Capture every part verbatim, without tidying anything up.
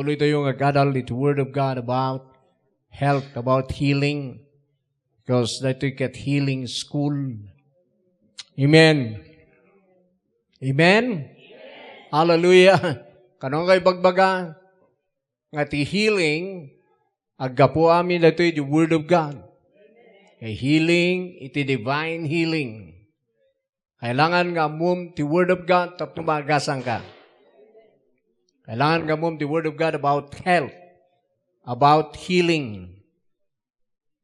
Tuloy tayo nga agadal iti Word of God about health, about healing. Because daytoy ket healing school. Amen. Amen. Hallelujah. Kano nga ibagbaga nga ti healing, aggapu amin daytoy iti Word of God. A healing, iti divine healing. Kailangan nga ammom ti Word of God tapno maagasanka. Kailangan nga ammom ti Word of God about health, about healing.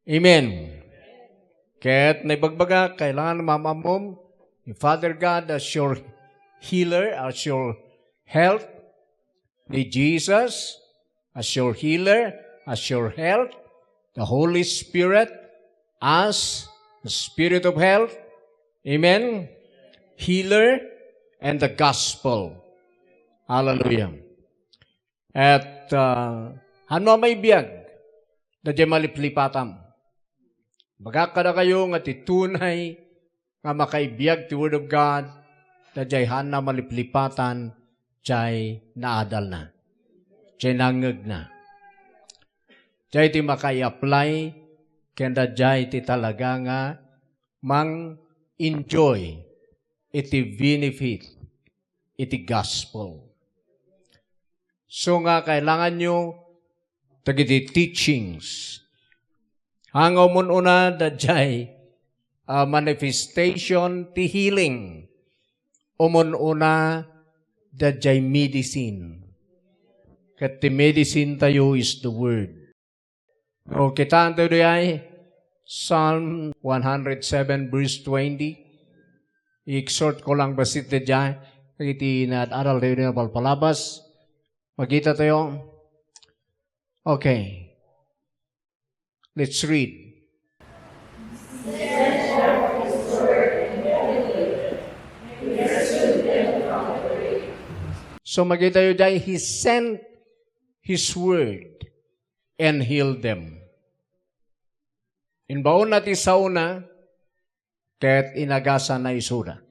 Amen. Ket naibagbaga, kailangan maam-ammom ni Father God as your healer, as your health, ni Jesus as your healer, as your health, the Holy Spirit as the Spirit of health. Amen. Healer and the gospel. Hallelujah. Et, ah, haanmo a maibiag daydiay maliplipatam. Bagak kadakayo nga ti tunay nga makaibiag ti Word of God, daydiay haanna maliplipatan, diay naadalna, diay nangngegna. Diay ti makai-apply ken daydiay ti talaga nga mang-enjoy iti benefit iti gospel. So nga, kailanganyo dagiti teachings. Haan nga umun-una daydiay, ah, manifestation ti healing. Umun-una daydiay medicine. Ket ti medicine tayo is the word. O, kitaentayo diay, Psalm one hundred seven verse twenty. I-exhort ko lang bassit diay, iti inaad-adal tayo nga palpalabas. Makitatayo. Okay. Let's read. So, makitayo diay, He sent His word and healed them. Imbaonna ti saona, ket inagasanna isuna.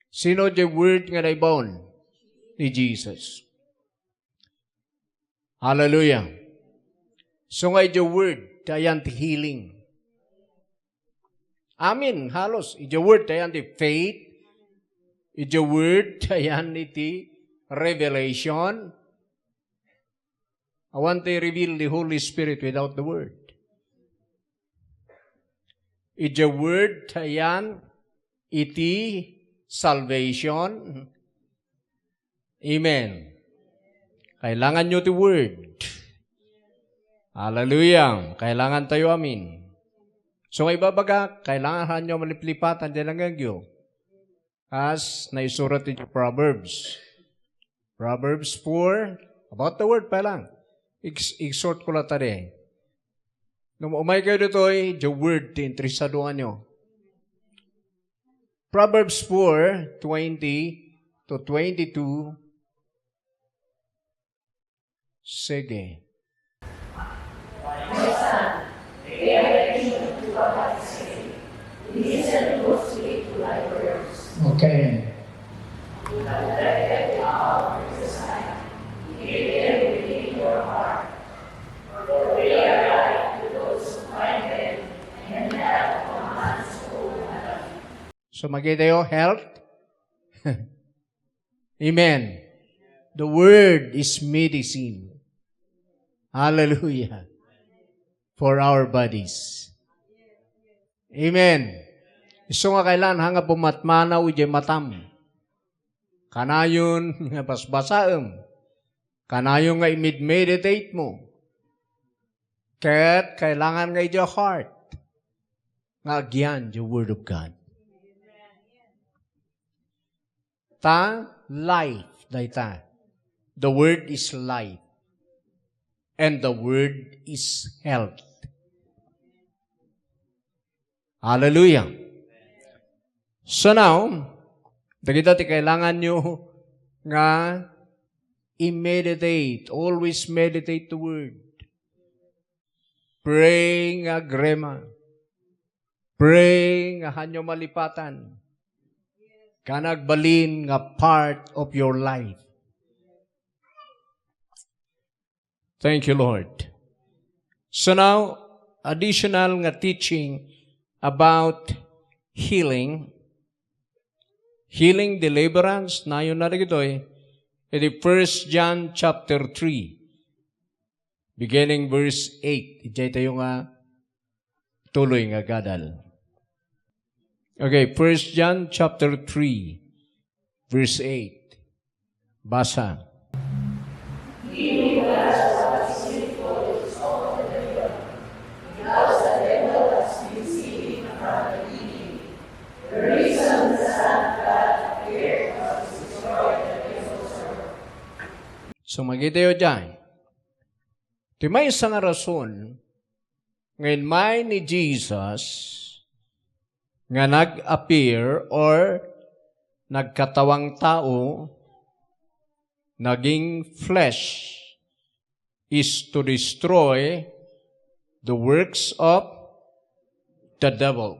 Sino diay word nga naibaon? Ni Jesus. Hallelujah. So nga, idiay word, ti ayan ti healing. Amin, halos. Idiay word, ti ayan ti faith. Idiay word, ti ayan iti revelation. Awan ti reveal ni Holy Spirit without the word. Idiay word, ti ayan iti salvation. Amen. Kailanganyo ti word. Hallelujah. Kailangan tayo amin. So, nga ibabaga, kailangan haanyo maliplipatan diay nangngegyo. As naisurat iti Proverbs. Proverbs four, about the word pa lang. Ex-, exhort ko latta diay. No umaykayo ditoy, the word ti interesadoanyo. Proverbs four twenty to twenty-two. Sige. Okay. So, makitayo, health. Amen. The word is medicine. Hallelujah. For our bodies. Amen. Isu nga kailangan nga pumatmanaw idiay matam. Kanayon nga basbasaem. Kanayon nga i-meditate mo. Ket kailangan nga idiay heart nga agyan the Word of God. Ta life dayta. The Word is life. And the Word is health. Hallelujah. So now, dagita ti kailanganyo nga i-meditate. Always meditate the Word. Pray nga agrema. Pray nga haanyo malipatan. Ken agbalin nga part of your life. Thank you, Lord. So now, additional nga teaching about healing, healing, deliverance, nayon na dagitoy, iti First John chapter three, beginning verse eight. Idiay tayo nga tuloy nga gadal. Okay, First John chapter three, verse eight. Basa. So, makitayo diay. Ti maysa nga rason nga immay ni Jesus nga nag-appear or nagkatawang tao, naging flesh, is to destroy the works of the devil.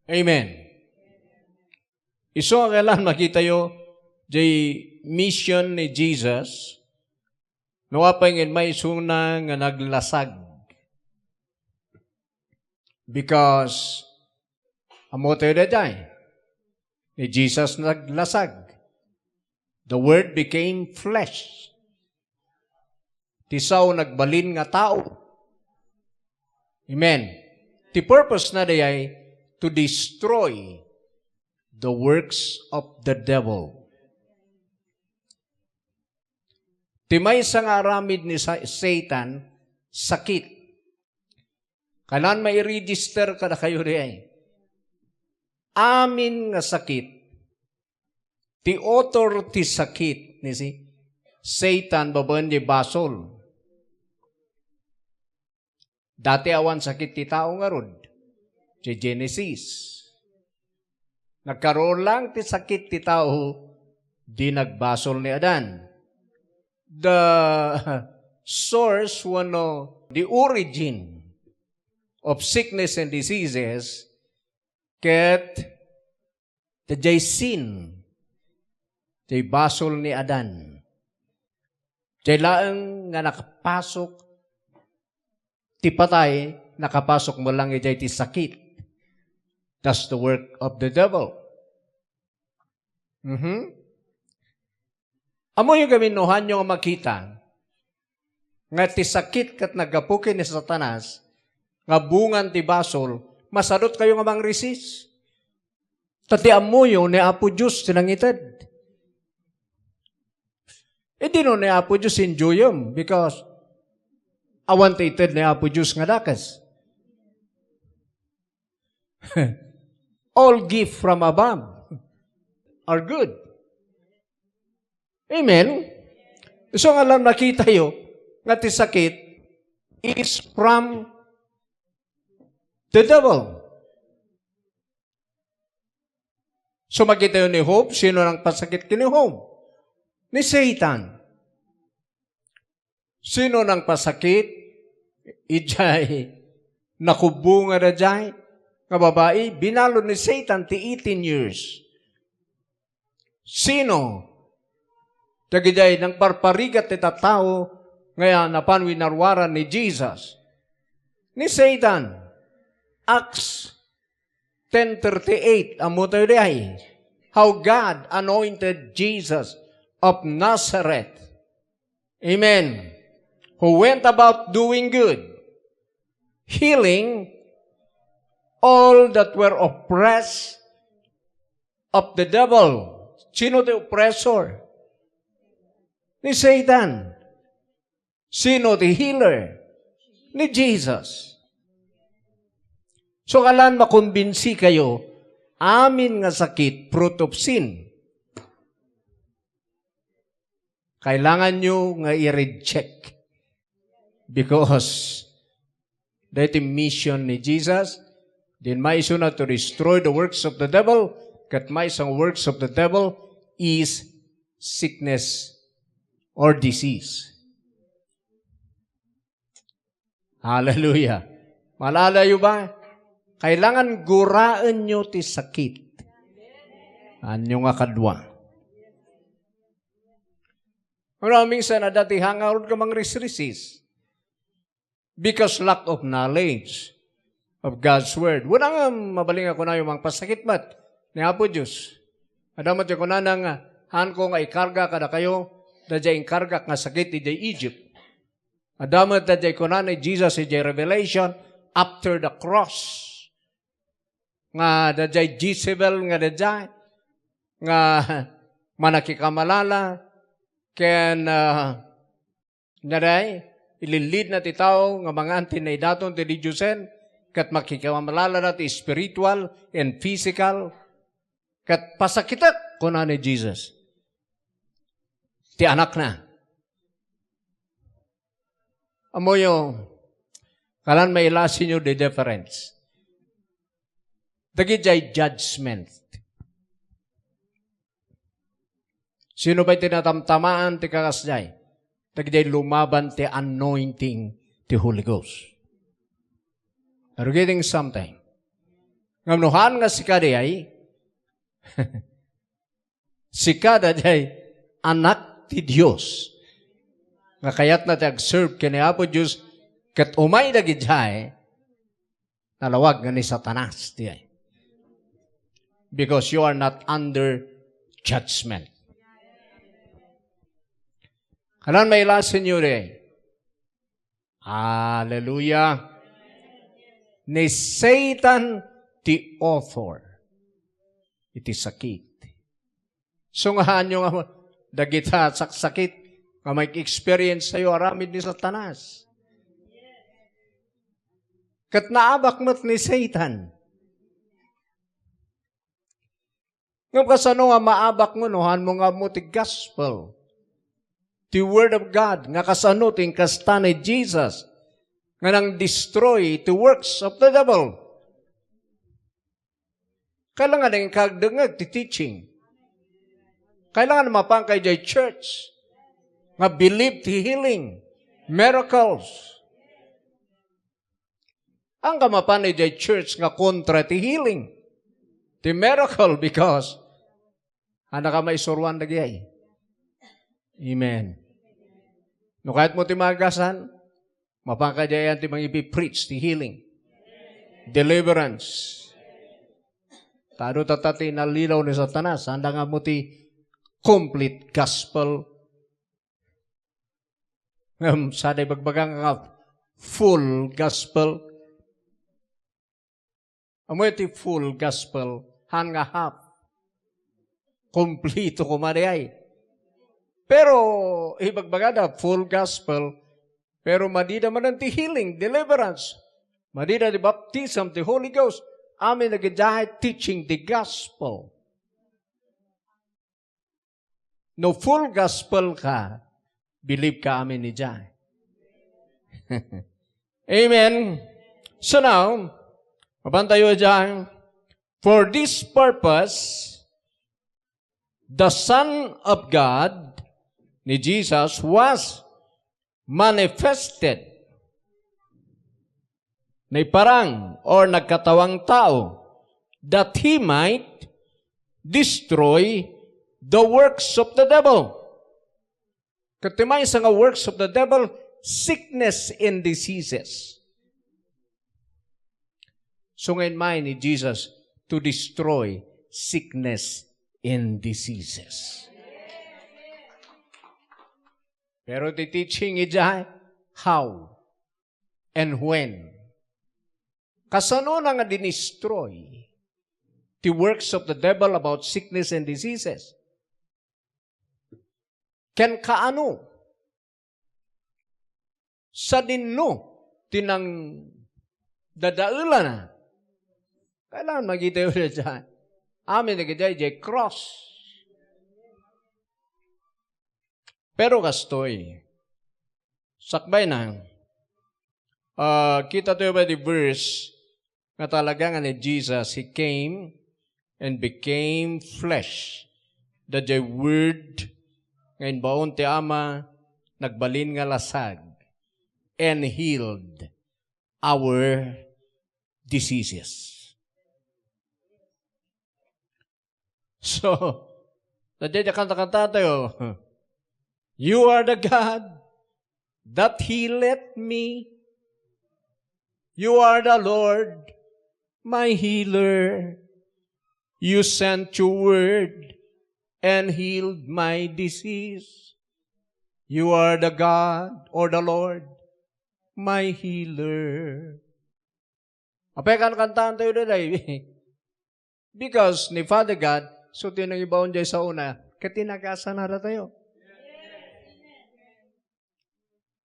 Amen. Isu nga kailangan makitayo, jay mission ni Jesus, no apay nga immay isuna nga naglasag. Because, ammo tayo daydiay, ni Jesus naglasag. The Word became flesh. Ti sao nagbalin nga tao. Amen. Ti purpose na dayay to destroy the works of the devil. Ti maysa nga aramid ni Sa-, Satan, sakit. Kailangan mai-register kadakayo diay. Amin nga sakit. Ti author ti sakit, ni si Satan babaen ni basol. Dati awan sakit ti tao ngarud. Ti Genesis. Nagkaroon lang ti sakit ti tao, di nagbasol ni Adan. The source wenno the origin of sickness and diseases ket daydiay sin, jay basol ni Adan. Jay laeng nga nakapasok ti patay, nakapasok met lang idiay ti sakit. That's the work of the devil. Mhm. Ammoyo gamin no haanyo nga makita nga ti sakit ket naggapu ken ni Satanas nga bungan ti basol, masadutkayo nga mangresist. Ta ti ammoyo ni Apo Dios ti nangited. Idi no ni Apo Dios, enjoyem, because awan ti ited ni Apo Dios nga dakes. All gift from above are good. Amen? So, nga lang nakitayo nga ti sakit is from the devil. So, makitayo ni Job, sino nangpasakit ken ni Job? Ni Satan. Sino nangpasakit? Idiay nakubbo nga daydiay nga babai, binalon ni Satan ti eighteen years. Sino? Dagidiay nangparparigat ti tattao nga napan winaruaran ni Jesus. Ni Satan. Acts ten thirty-eight, ammo tayo diay. How God anointed Jesus of Nazareth. Amen. Who went about doing good, healing all that were oppressed of the devil. Sino ti oppressor? Ni Satan. Sino ti healer? Ni Jesus. So, kalan makumbinsi kayo, amin nga sakit, fruit of sin. Kailangan nyo nga i-reject. Because daytoy mission ni Jesus, din maisuna to destroy the works of the devil, ket maysa nga works of the devil is sickness or disease. Hallelujah. Malalayo ba? Kailangan guraen nyo ti sakit. Anyo nga kadua. Pero minsan, adda ti hangarod nga mangrisrisis. Because lack of knowledge of God's word. Wala nga mabalin nga kunayo, mangpasakit met ni Apo Dios. Adda met ti kunana nga, "Haanko nga ikarga kadakayo, daydiay inkargak nga sakit idiay Egypt." Adda met daydiay kunana ni Jesus idiay Revelation, after the cross. Nga daydiay Jezebel nga daydiay, nga manakikamalala, ken, ah, Naday, ililidna ti tao nga mangan ti naidaton ti didiosen, ket makikamamalala ti spiritual and physical, ket pasakitek, kuna ni Jesus, ti anakna. Ammoyo, kalan mailasinyo the difference. Dagidiay judgment. Sino pay ti natamtamaan ti kakasdiay? Dagiti lumaban ti anointing ti Holy Ghost. Are you getting something? Ngem no haan nga sika diay, sika daydiay anak ti Dios. Nga kayatna ti agserve ken ni Apo Dios, ket umay dagidiay, nalawag nga ni Satanas diay. Because you are not under judgment. Kanan mailasin yu diay. Hallelujah. Ni Satan ti author iti sakit. Sungaanyo nga dagita saksakit nga may experience tayo aramid ni Satanas. Ket naabak met ni Satan. Ngem kasano nga maabak mo no haanmo nga ammo ti gospel? Ti word of God, nga kasano ti inkasta ni Jesus nga nang-destroy ti works of the devil? Kailangan nga inkagdengngeg ti teaching. Kailangan mapan kayo diay church nga believe ti healing, miracles. Haan ka mapan idiay church nga kontra ti healing, ti miracle, because haan ka maisuroan dagiti. Amen. No kayatmo ti magassan, mapan ka diay ti mangipi-preach ti healing, deliverance. Ta adu tatta ti inallilaw ni Satanas, haanda nga ammo ti complete gospel. Ngem sada ibagbaga nga full gospel. Ammo ti full gospel, haan nga half. Kompleto koma diay. Pero ibagbagada full gospel, pero madida manen ti healing, deliverance. Madida ti baptism ti Holy Ghost. Amin dagiti teaching the gospel. No full gospel ka, believe ka amin idiay. Amen. So now, mapan tayo idiay. For this purpose, the Son of God, ni Jesus, was manifested. Naiparang or nagkatawang tao, that he might destroy the works of the devil. Ket ti maysa nga works of the devil, sickness and diseases. So nga inmay ni Jesus to destroy sickness and diseases. Pero ti teaching idiay, how and when? Kasano na nga dinestroy ti works of the devil about sickness and diseases? Ken kaano? Sadinno ti nangdadaelana? Kailangan makita tayo dyan. Amin na kita, cross. Pero kastoy, sakbay na, ah, kita tayo ba di verse nga talaga nga ni Jesus, he came and became flesh. Daydiay word nga imbaon ti Ama, nagbalin nga lasag and healed our diseases. So, daydiay kanta-kanta tayo. You are the God that healeth me. You are the Lord, my healer. You sent your word and healed my disease. You are the God or the Lord, my healer. Apay kankantaan tayo, day? Because ni Father God, so ti nangibaon jay saona, ket inagasana datayo.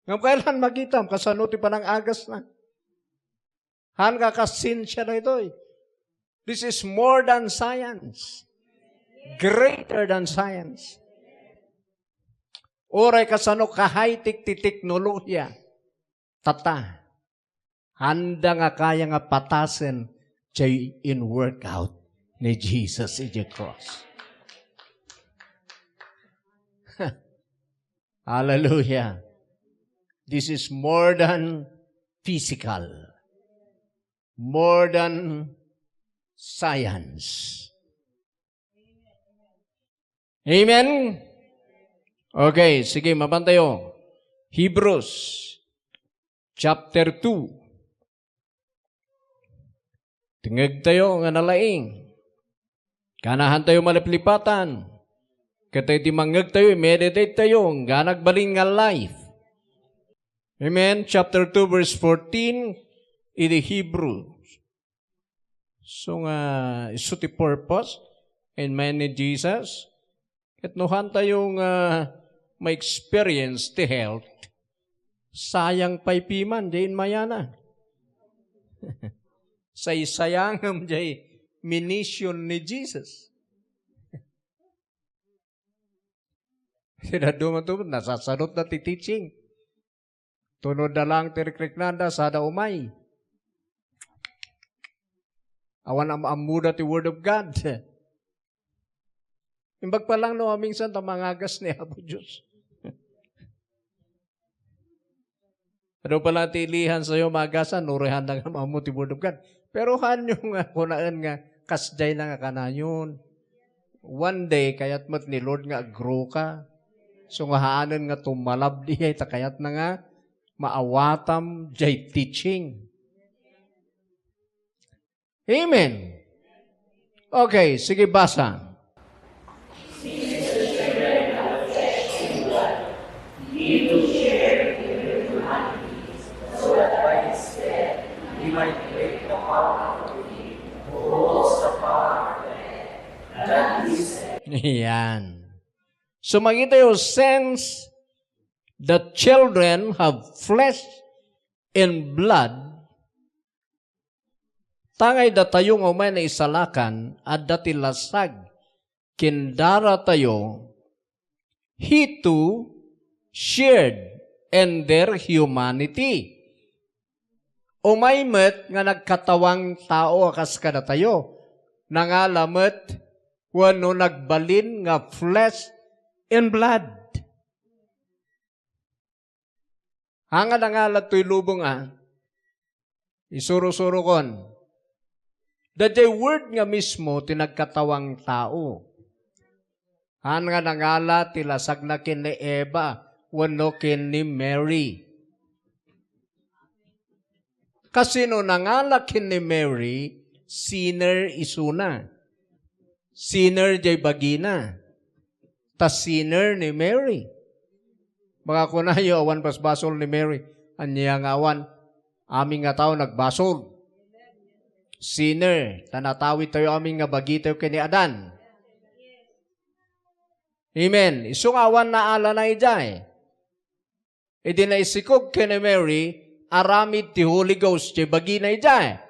Ngem kailan makitam, kasano ti panangagasna? Haan nga kas siensia daytoy. This is more than science. Greater than science. Uray kasano ka-high-tech ti teknolohiya. Tata, haanda nga kaya nga patasen jay in-workout ni Jesus idiay cross. Hallelujah. This is more than physical, more than science. Amen? Okay, sige, mapan tayo. Hebrews chapter two. Dengngeg tayo nga nalaing. Kanahan tayo maliplipatan. Ket iti mangngeg tayo, i-meditate tayo, nga nagbalin nga life. Amen? Chapter two, verse fourteen, iti Hebrews. So nga, isu ti purpose in mind ni Jesus. Ket no haan tayo nga ma-experience ti health, sayang pay piman, jay inmayana. Saysayangem jay mission ni Jesus. Sinaduman to, nasasadot na ti teaching. Tunod da lang ti rikriknada, sada umay. Awan am-ammoda ti Word of God. Imbag pa lang no, amingsan ta mangagas ni Apo Diyos. Adu pala ti ilihan sayo, magasan, nurihan na nga maammo ti Word of God. Pero hanyo nga kunaen nga, kasjay na nga kanayon. One day, kayat met ni Lord nga aggrow ka. So nga haanen nga tumalab diay, ta kayat na nga maawatam jay teaching. Amen. Okay, sige, basa. Ayan. So, makita tayo, since the children have flesh and blood, tangay datayo nga umay naisalakan, adda ti lasag ken daratayo, he too shared in their humanity. Umay met nga nagkatawang tao a kas kadatayo, nangala met wenno nagbalin nga flesh and blood. Haan nga nangala toy lubong a, isuro-surokon. Daydiay Word nga mismo ti nagkatawang tao. Haan nga nangala ti lasagna ken ni Eva wenno ken ni Mary. Kasino nangala ken ni Mary, sinner isuna. Sinner jay bagina. Ta sinner ni Mary. Baka kunayo, awan basbasol ni Mary. Ania nga awan? Amin nga tao nagbasol. Sinner. Ta natawid tayo amin nga bagi tayo ken ni Adan. Amen. Isu nga awan naalana idiay. Idi naisikog ken ni Mary, aramid ti Holy Ghost ti bagina idiay.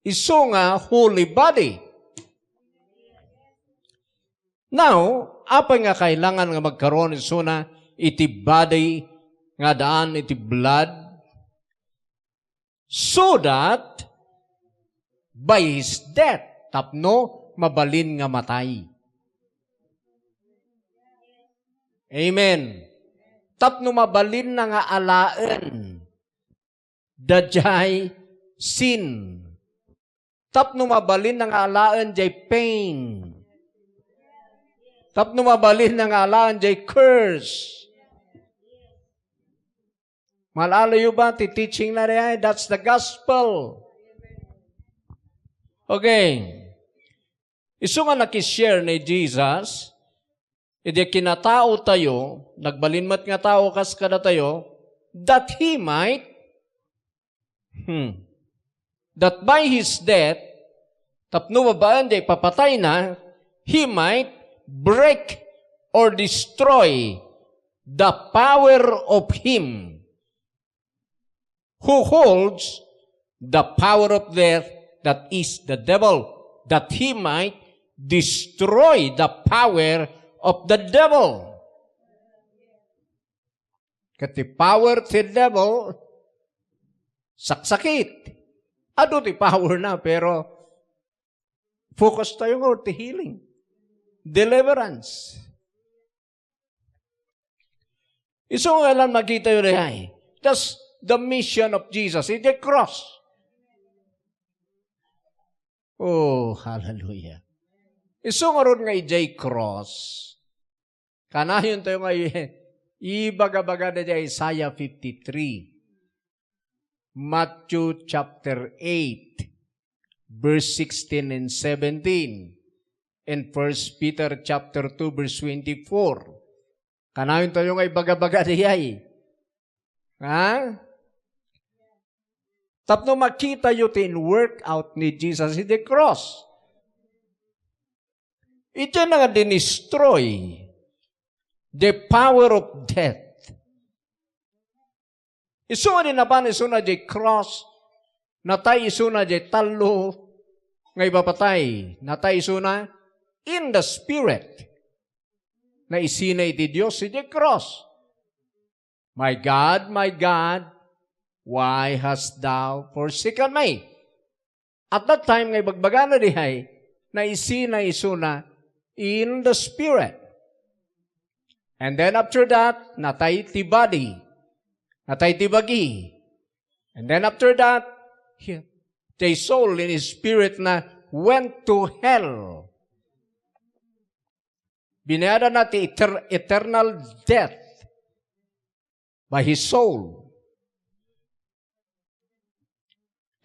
Isu nga holy body. Now, apay nga kailangan nga magkaron isuna iti body nga daan iti blood? So that by his death, tapno mabalin nga matay. Amen. Tapno mabalinna nga alaen daydiay sin. Tapno mabalinna nga alaen jay pain. Tapno mabalinna nga alaen jay curse. Maalalayo ba ti teaching na diay? That's the gospel. Okay. Isu nga nakishare ni Jesus, idi kinatao tayo, nagbalin met nga tao kas kadatayo, that He might, hmm, that by His death, tapno babaen jay ipapatayna, He might break or destroy the power of him who holds the power of death, that is the devil, that he might destroy the power of the devil. Ket ti power ti devil, saksakit. Adu ti power na, pero focus tayo nga ti healing, deliverance. Isu nga lan makita yo diay. That's the mission of Jesus. Idiay cross. Oh, hallelujah. Isu ngarud nga idiay cross. Kanayon tayo nga i-, ibagabaga na diay Isaiah fifty-three, Matthew chapter eight, verse sixteen and seventeen, and First Peter chapter two, verse twenty-four. Kanayon tayo nga ibagabaga diay. Ha? Tapno makita yo ti in-work out ni Jesus in the cross. Iti na nga dinestroy the power of death. Isu nga di napan isuna jay cross, natay isuna jay tallo nga ipapatay, natay isuna in the spirit. Naisina iti Dios iti cross. "My God, my God, why hast thou forsaken me?" At that time nga ibagbagana diay, naisina isuna in the spirit. And then after that, natay ti body. Natay ti bagi. And then after that, he, the soul in his spirit na went to hell. Binayadan na ti eter-, eternal death by his soul.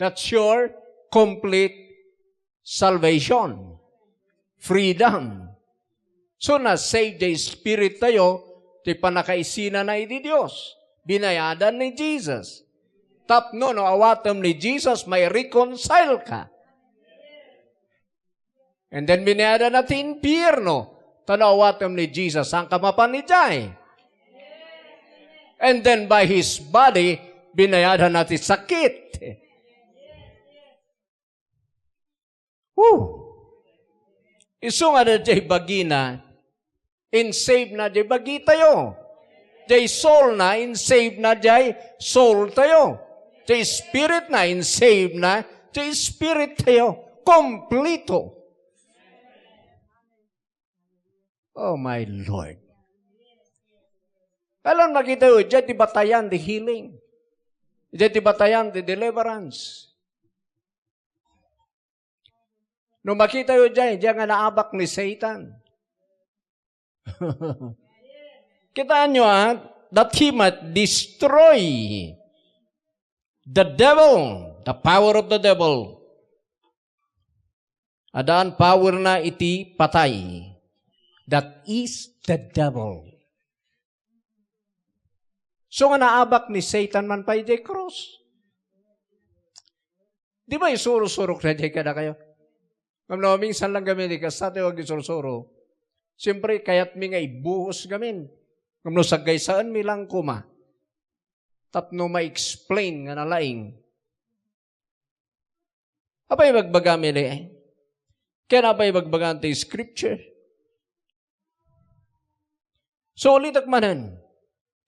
That's your complete salvation, freedom. So, na-save jay spirit tayo, ti pannakaisinana iti Dios. Binayadan ni Jesus. Tapno no awatem ni Jesus, may reconcile ka. And then binayadan na ti impierno, ta no awatem ni Jesus, saan ka mapan idiay? And then by his body, binayadan na ti sakit. Woo! Isu nga na jay bagina, in-save na jay bagitayo. Jay soul na, in-save na jay soul tayo. Jay spirit na, in-save na jay spirit tayo. Kompleto. Oh my Lord. Alam, makita yo, diay ti batayan ti healing. Diay ti batayan ti deliverance. No makita yo diay, diay nga naabak ni Satan. Kitaan yo, ah, that he might destroy the devil, the power of the devil. Addaan power na iti patay. That is the devil. So nga naabak ni Satan man pay diay cross. Di ba isuro-surok na diay kadakayo? Ngem no, minsan lang gamin, di kasta tayo agisursuro. Siyempre, kayatmi nga ibuhos gamin. Ngem no, saggaysaenmi lang koma. Tapno ma-explain nga nalaing. Apay ibagbagami, eh? Ken apay ibagbaga ti scripture? So, ulitek manen,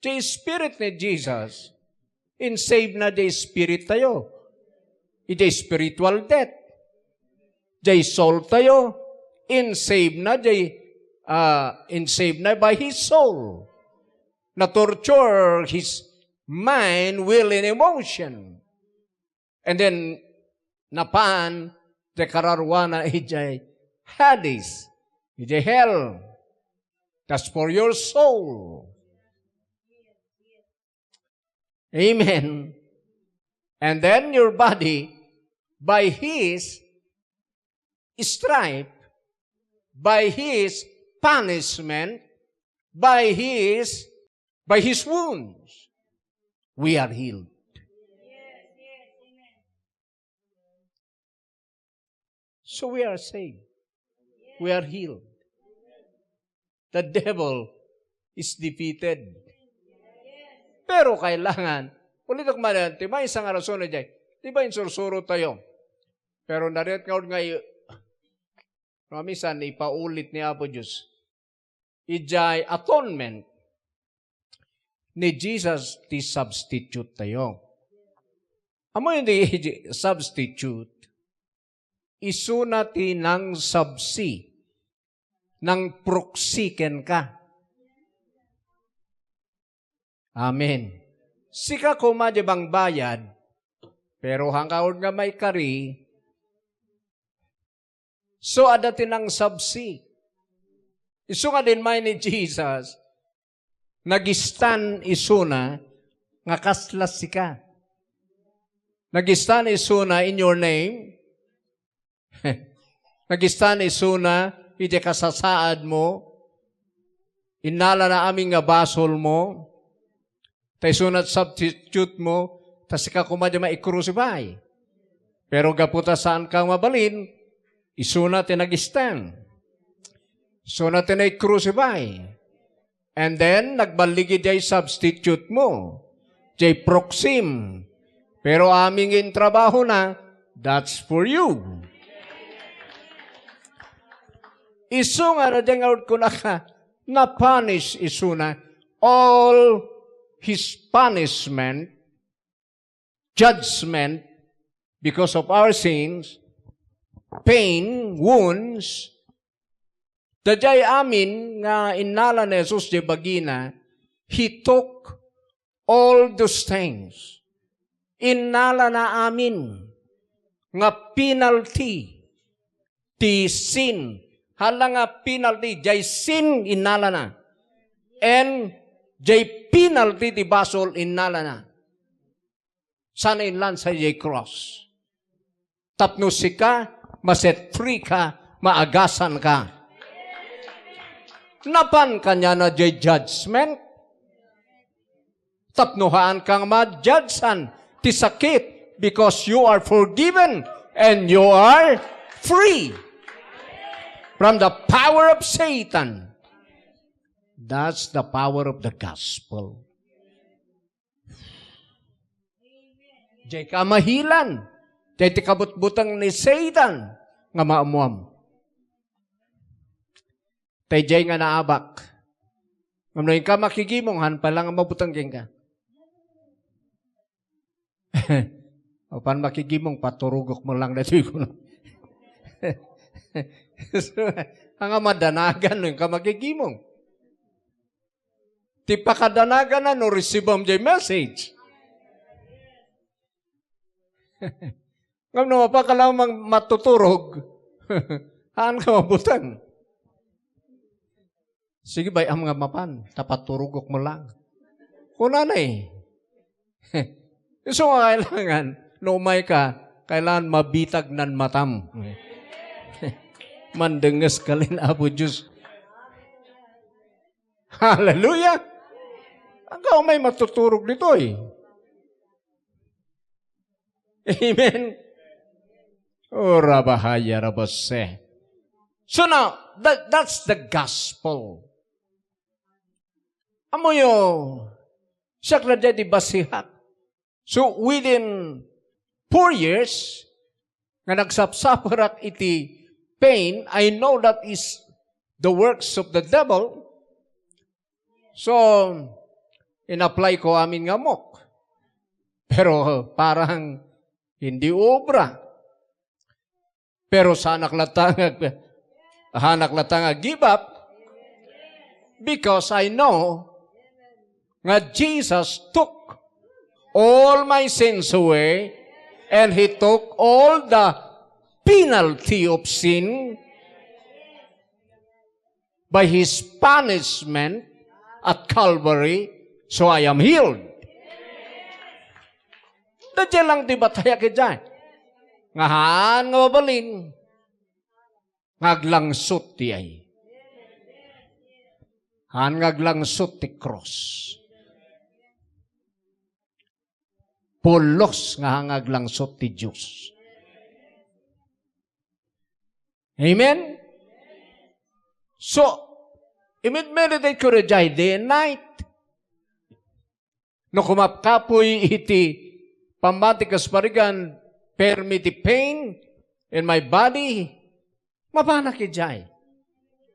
ti Spirit ni Jesus, in-save na ti spirit tayo. Iti spiritual death. Ti soul tayo, in-save na ti, ah, in-save na by his soul. Na-torture his mind, will, and emotion. And then, napan ti kararuana idiay Hades, idiay hell. That's for your soul. Amen. And then your body, by his stripe, by his punishment, by his, by his wounds, we are healed. So we are saved. We are healed. The devil is defeated. Pero kailangan, ulitek man, ti maysa nga rason na jay, di ba insursuro tayo? Pero naret nga nga i-, no, minsan ipaulit ni Apo Diyos. Ijay atonement ni Jesus ti substitute tayo. Amo yung di substitute? Isuna ti nang subsi, nang proxy kenka. Amen. Sika koma di bangbayad, pero hangkaon nga maikari, so adda ti nang subsi. Isu nga dinmay ni Jesus, nagistan isuna nga kasla sika. Nagistan isuna in your name. Nagistan isuna iti kasasaad mo. Innala na amin nga basol mo. Ta isuna ti substitute mo, ta sika koma di maikrusified. Pero gapu ta saan ka mabalin, isuna ti nagistan. Isuna ti naikrusified. And then, nagbaligi jay substitute mo, jay proxy mo. Pero amin nga intrabaho na, that's for you. Isu nga na jay nga kunaka, na-punish isuna. All his punishment, judgment because of our sins, pain, wounds, dayjay amin nga innala ni Jesus jay bagina, he took all those things. Innala na amin nga penalty ti sin. Hala nga penalty, jay sin innala na. And jay penalty ti basol innala na. Sana inlansa jay cross. Tapno sika, ma-set free ka, maagasan ka. Napan kaniana jay judgment. Tapno haan ka nga ma-judgean ti sakit because you are forgiven and you are free from the power of Satan. That's the power of the gospel. Jay ka mahilan. Jay ti kabutbuteng ni Satan nga maammuam. Tay jay nga naabak. Ngem no inka makigimong, han pay lang nga mabuteng kenka. Apan makigimong, paturogok mo lang daytoy kuno. So, anga madanagan no inka makigimong. Ti pakadanagan na no receive-am jay message. Ngem no mapakala mang matuturog, haan ka mabuteng. Sige, bay-am nga mapan, ta paturogok mo lang. Kunana eh. Isu nga kailangan, no umay ka, kailangan mabitag nan matam. Mandenges ka lin Apo Diyos. Hallelujah! Ang kaumay matuturog ditoy. Amen. Ora bahaya rabase. So now, that, that's the gospel. Amoyo, siak na di basihak. So within four years, nga nagsapsaperak iti pain, I know that is the works of the devil. So, in-apply ko amin nga ammok. Pero parang hindi obra. Pero saanak latta nga, saanak latta nga give up because I know nga Jesus took all my sins away and He took all the penalty of sin. By His punishment at Calvary, so I am healed. Daydiay lang ti batayak idiay. Nga haan nga mabalin, nga aglangsot ti ay. Haan nga aglangsot ti cross. Pulos nga haan nga aglangsot ti Dios. Amen? So, imid-meditate ko idiay day and night. No kumapkapoy iti pammati kas parigan, permi ti pain in my body, mapanak idiay.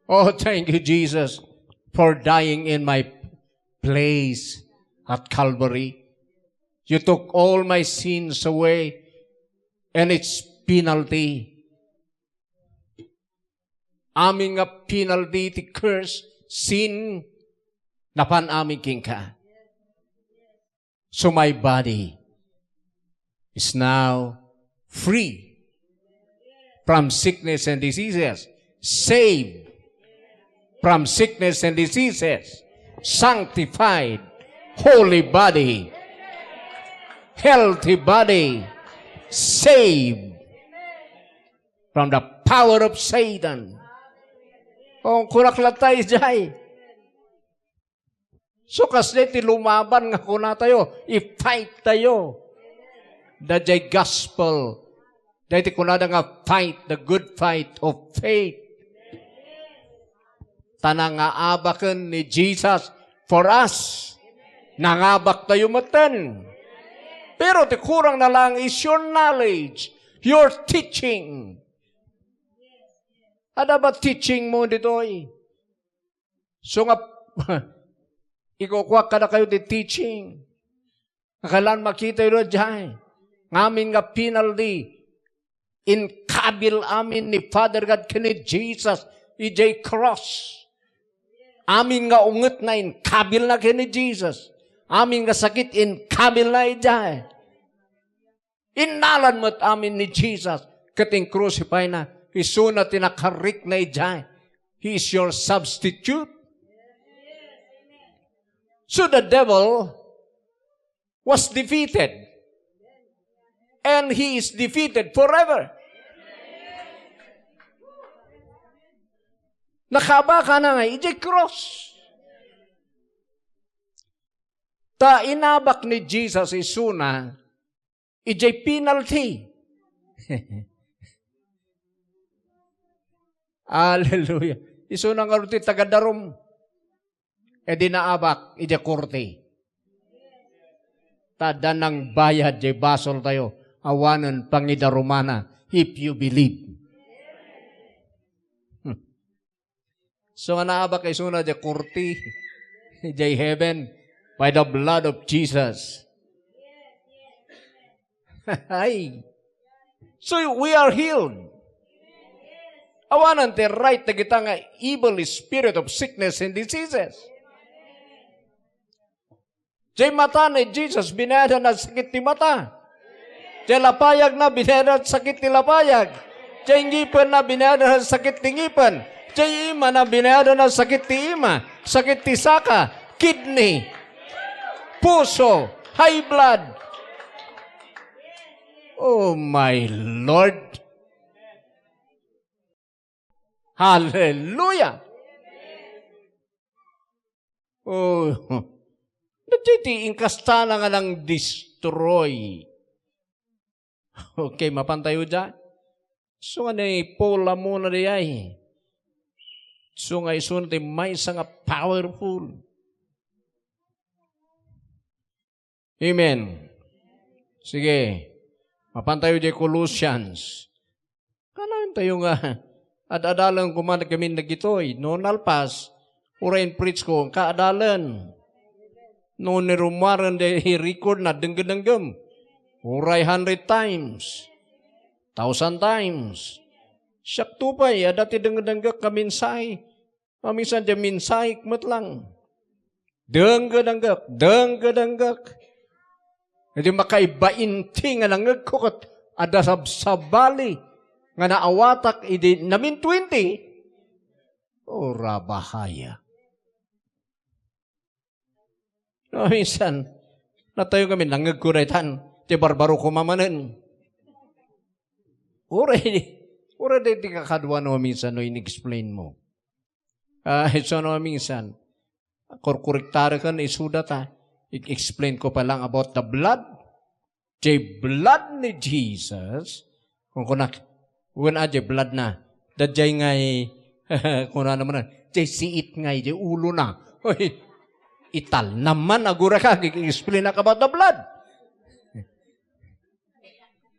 Oh, thank you, Jesus, for dying in my place at Calvary. You took all my sins away and its penalty. Amin nga penalty ti curse, sin, napan amin kenka. So my body is now free from sickness and diseases, saved from sickness and diseases, sanctified, holy body, healthy body, saved from the power of Satan. O, kunak latta idiay. So, kasdiay ti lumaban nga kunatayo, i-fight tayo. Daydiay gospel. Daydiay kunada nga fight, the good fight of faith. Ta nangaabaken ni Jesus for us. Nangabak tayo metten. Pero ti kurang na lang is your knowledge, your teaching. Adda ba teaching mo ditoy? So nga, ikukuak kadakayo ti teaching. Nga kailangan makita yu daydiay. Ngamin nga penalty, inkabil amin ni Father God ken ni Jesus idiay cross. Amin nga ungetna, inkabilna ken ni Jesus. Amin nga sakit, inkabilna idiay. Innalan met amin ni Jesus ket in-crucify na. Isuna ti nakarikna idiay. He is your substitute. So the devil was defeated. And he is defeated forever. Nakaabak na nga idiay cross. Ta inabak ni Jesus isuna idiay penalty. Hallelujah. Isuna ngarud ti tagadarum. E di naabak idiay korte. Ta adda nangbayad diay basoltayo, awanen pangidarumana, if you believe. Hmm. So nga naabak isuna diay korte, diay heaven, by the blood of Jesus. Ay. So we are healed. Awanan ti right dagita nga evil spirit of sickness and diseases. Diay mata ni Jesus, binayadan na sakit ti mata. Diay lapayagna, binayadan sakit ti lapayag. Diay ngipenna, binayadan sakit ti ngipen. Diay imana, binayadan sakit ti ima, sakit ti saka, kidney, puso, high blood. Oh my Lord. Hallelujah! Oh, daytoy ti inkastana nga nang-destroy. Okay, mapantayo dia. So nga ni Paul amuna diay. So nga isuna ti maysa nga powerful. Amen. Sige. Mapantayo diay Colossians. Kanayon tayo nga, ad-adalen koma kami dagitoy. No nalpas, uray in-preach ko, kaadalen. No ni rumaren diay record na, denggedenggem. Uray hundred times. Thousand times. Siak to pay, adda ti denggedenggek nga mensahe. Maminsan diay mensahek met lang. Denggedenggek, denggedenggek. Idi makaiba inti nga nangngegko ket adda sabsabali nga naawatak idi namin twenty. O, rabahaya. No, minsan, natayo kami, nangngegko daytan, ti barbaro ko mamanen. Uray, uray di, di kakadua no minsan no in-explain mo. Ah, so no minsan, kurkuriktareken isuda ta, i-explain ko pa lang about the blood. Jay blood ni Jesus, kung kunak, wen a jay blood na. Dayjay ngay, kuna naman na, jay siit ngay, jay ulo na. Hoy, ital naman, agura ka, explain na about the blood.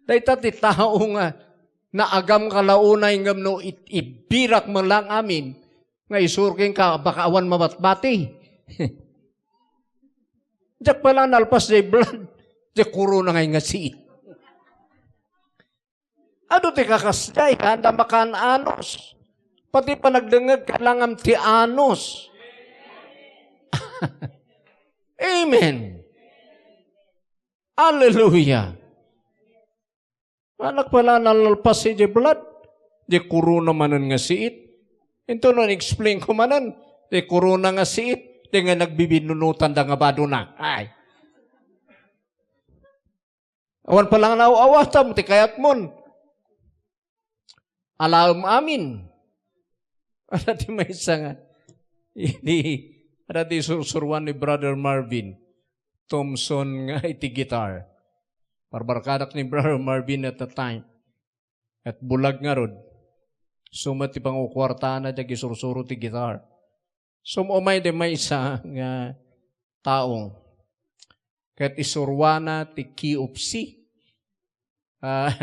Dayta ti tao nga naagam ka launay ngem no it-, ibirak man lang amin, nga isuro kenka, baka awan mabatbati. Diak pala nalpas jay blood, jay korona ngay nga siit. Adu ti kakasdiay, anda makan-anos. Pati panagdengngeg, kailangan ti anos. Amen. Hallelujah. Anak pala, nalpas iti blood. Di korona manen nga siit. Into no explain ko manen, di korona nga siit, di nga nagbibinnunutan da nga badona. Ay. Awan pala nga naaw-awatam, ti kayatmon. Alaem amin. Ada ti maysa nga, idi, ada ti sursuruan ni Brother Marvin Thompson nga iti guitar. Barbarkadak ni Brother Marvin at the time. At bulag ngarud. Suma ti pangukuartana, diak isursuro ti guitar. Sumumay di maysa nga tao. Ket isuruana ti key of C. Ah,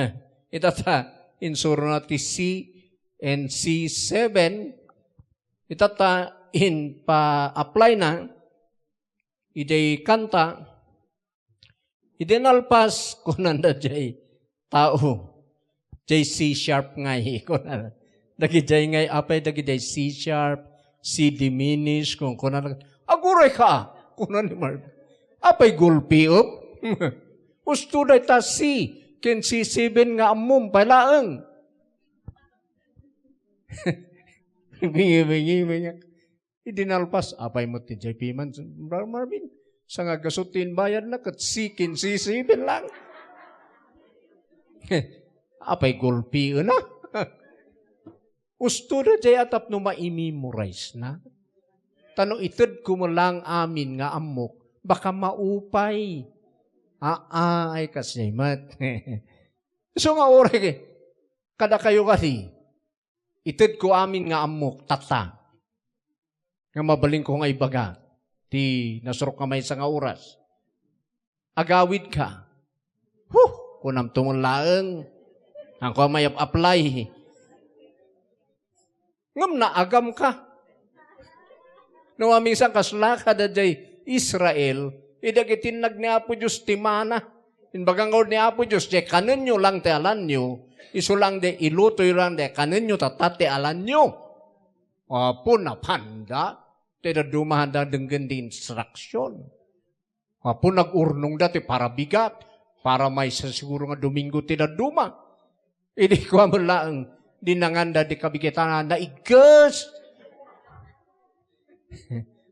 ita ta, insurona ti C and C seven. Ita ta, in pa-apply na, idiay kanta, idi nalpas, kunanda jay tao, jay C sharp ngay, kunanda. Dagijay ngay, apay dagijay C sharp, C diminished, kun kunanda. Aguray ka, kunan ni Mark. Apay gulpiom? Usto dayta C, ken C seven nga ammom, pay laeng. Bingi, bingi, bingi. Idi nalpas, apay met ti J P man, Brother Marvin. Sa nga gasot ti inbayadna, ket sikin, sisibil lang. Apay gulpienna. Usto da jay a tapno ma-memorize na. Ta no itedko met lang amin nga ammok, baka maupay. Aa, ay kasjay met. Isu nga uray, kadakayo kadi, itedko amin nga ammok, tatta. Nga mabalinko nga ibaga ti nasurok nga maysa nga oras. Agawidka. Huh! Kunam tumon laeng. Angko mayap apply. Ngem naagamka. No, maminsan kasla kada jay Israel, idi agitinnag ni Apo Dios ti mana. Imbaga ngarud ni Apo Dios, jay kanenyo lang ti alanyo, isu lang di ilutoy lang di kanenyo, tatta ti alanyo. Apo, napanda, ti dadduma da denggen di instruction. Apo, nag-urnongda ti parabigat, para maysa siguro nga Domingo ti dadduma. Idi kua met laeng, dinanganda di kabigatan, naigges.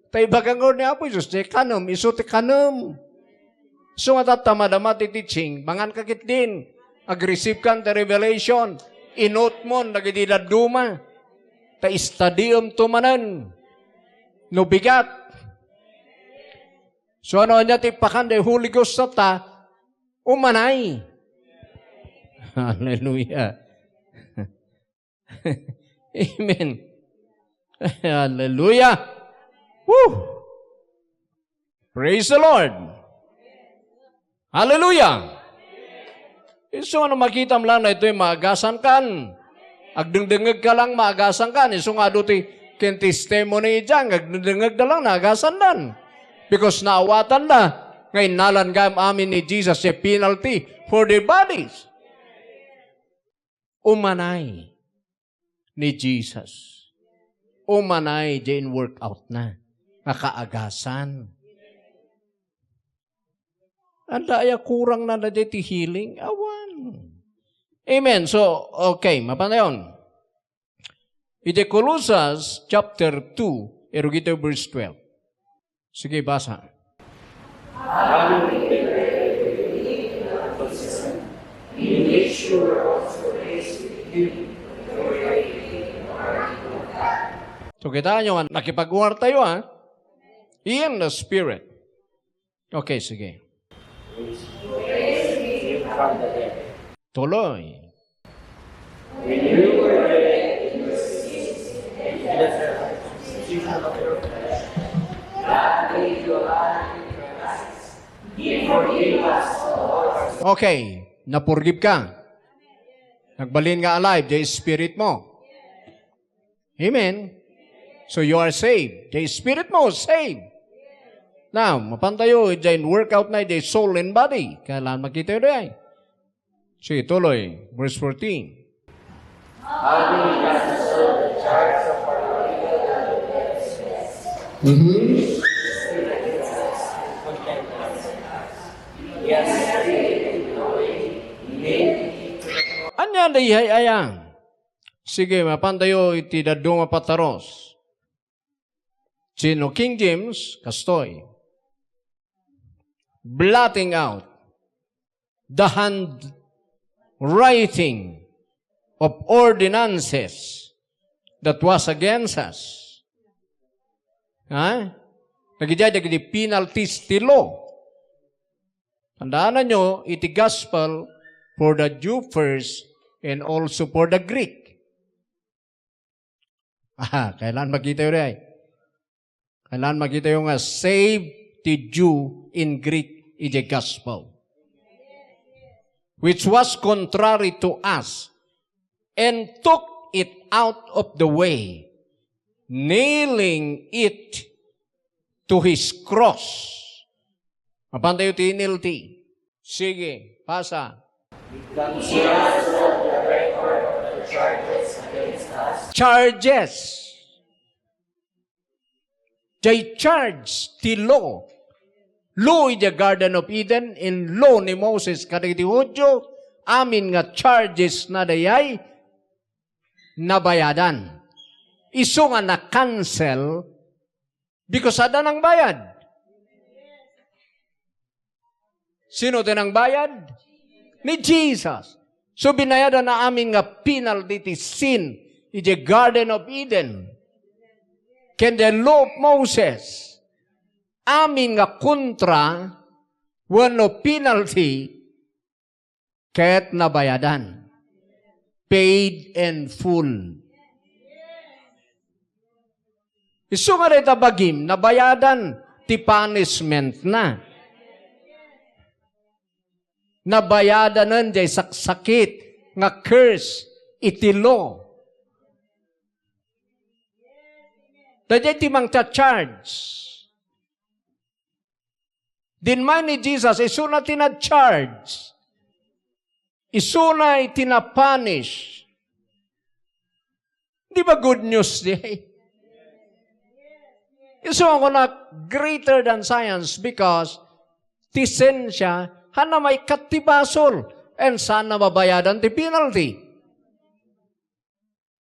Ta ibaga ngarud ni Apo Jesus, ti kanem, isu ti kanem. Isu nga tatta, madama ti teaching, mangan ka ketdin, ag-receive kan ti revelation, inutmon dagiti dadduma, ta istadiem to manen no bigat. So, ano ania ti ipakan ti Holy Ghost tatta? Umanay. Hallelujah. Amen. Hallelujah. Woo! Praise the Lord. Hallelujah. Isu nga no makitam lang daytoy, maagasan kan. Agdengdengngeg ka lang, maagasan kan. Isu nga adu ti ken testimony idiay, agdengdengngeg da lang, naagasan dan. Because naawatan da nga innalan gayam amin ni Jesus a penalty for their bodies. Umanay ni Jesus. Umanay diay in-workout na nga kaagasan. Anda aya kurang na dayta ti healing? Awan. Amen. So, okay, mapanayon. Iti Colosas chapter two, irugito verse twelve. Sige, basa. So, kita nyo nga, nakipag-war tayo, ha? In the spirit. Okay, sige. Tuloy. Okay, napurgib ka. Nagbalin nga alive, the spirit mo. Amen. So you are saved. The spirit mo, saved. Now, mapan tayo, diyan workout na, the soul and body. Kailangan makita yun, eh. Sige, tuloy. Verse fourteen. Having cast aside the charge of our legal obligations, Mhm. Yes, Ania dayhay aya? Sige, mapan tayo iti dadduma pataros. Sino? King James, kastoy. Blotting out the handwriting of ordinances that was against us. Ha? Nagidiay dagiti penalties ti law. Tandaanan nyo, iti gospel for the Jew first and also for the Greek. Ah, kailan makita yun, ay? Kailan makita yun nga save ti Jew in Greek iti gospel? Which was contrary to us, and took it out of the way, nailing it to his cross. Mapan tayo ti N L T. Sige, pasa. Cancel the record of the charges against us. Charges. Jay charge ti law. Law iti Garden of Eden, in law ni Moses kadagiti Judio, amin nga charges na dayay nabayadan. Isu nga na-cancel because adda nangbayad. Sino ti nangbayad? Ni Jesus. So, binayadan na amin nga penalty ti sin iti Garden of Eden. Ken the law of Moses, amin nga kontra wenno penalty ket nabayadan. Paid in full. Isu nga dayta bagim, nabayadan ti punishment na. Nabayadanen jay saksakit nga curse iti law. Dayjay ti mangcha-charge. Dinmay ni Jesus, isuna ti na-charge. Isuna ti na-punish. Di ba good news di? Isu nga kuna, greater than science because ti siensia, haanna maikkat ti basol, and saan na mabayadan ti penalty.